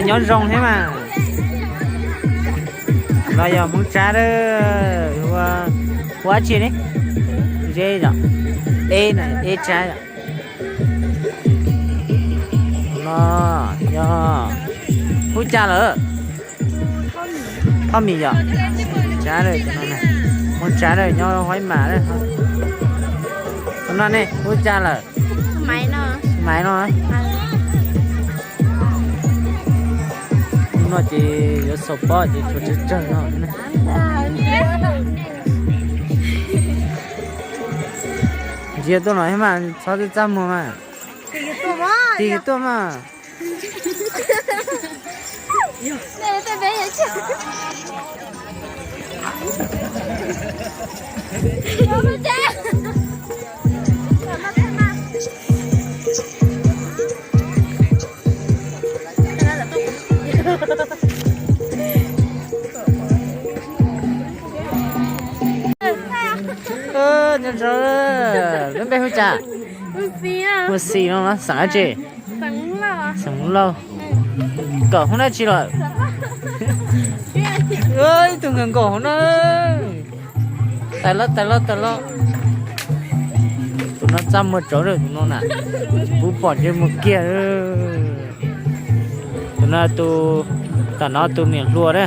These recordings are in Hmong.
Nyob zoo thiab mas. No yog Hmoob Tsab, hu ua dab tsi ne? Zeb yom, deb, deb Tsab yom. No yog hu cas lawm? Thoj Mis yom. Tsab, Hmoob Tsab nyob Huaib Mas. Tus no ne hu cas lawm? Maiv no. Hnub no ces yuav xaus pob ces tshuav tsawg tsawg no. Ntsia tuaj no thiab mas, txhob txaj muag mas. Tig tuaj mas. Nyob zoo, lub npe hu cas? Mus Xis no, xeem dab tsi? Xeem Lauj. Kawm hoob dab tsi lawm? Ib tug nkaus nkaus hauv no. Tais los, tais los, tais los. Tus no txaj muag tsawv lawm tus no na. Tsis pub pom ntsej muag kiag. Tus no tus, tam no tus niam hluas na,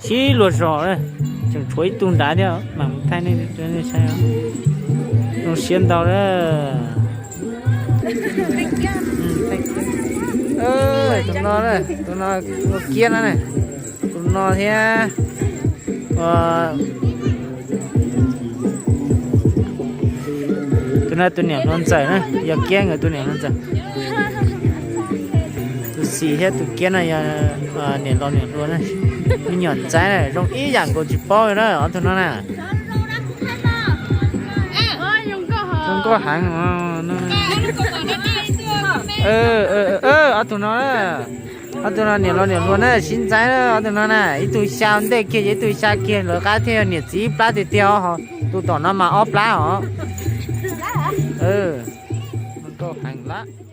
sib luag zos na, tseem tshuav ib tug nrad thiab mas mus thaij nej saib. Zoo siab ntau na. Tus no, tus no ua kiab no, tus no thiab. Tus no tus niam hluas ntxawm na, yog kiab nkawd tus niam hluas ntxawm. Tus Xis thiab tus kiab no yog niam laus niam hluas na. Me nyuam ntxaib na, zoo ib yam nkaus tsis paub li na ob tug no na. Zoo nkauj heev. Ob tug no, ob tug no niam laus niam hluas na, sib ntxaib na, ob tug no na, ib tug xya ntej kiag ces ib tug xya kiag, lawv qab thiaj yog niam txiv ib plab tiag tiag os, tus tom no mas ob plab os. Zoo nkauj heev lawm.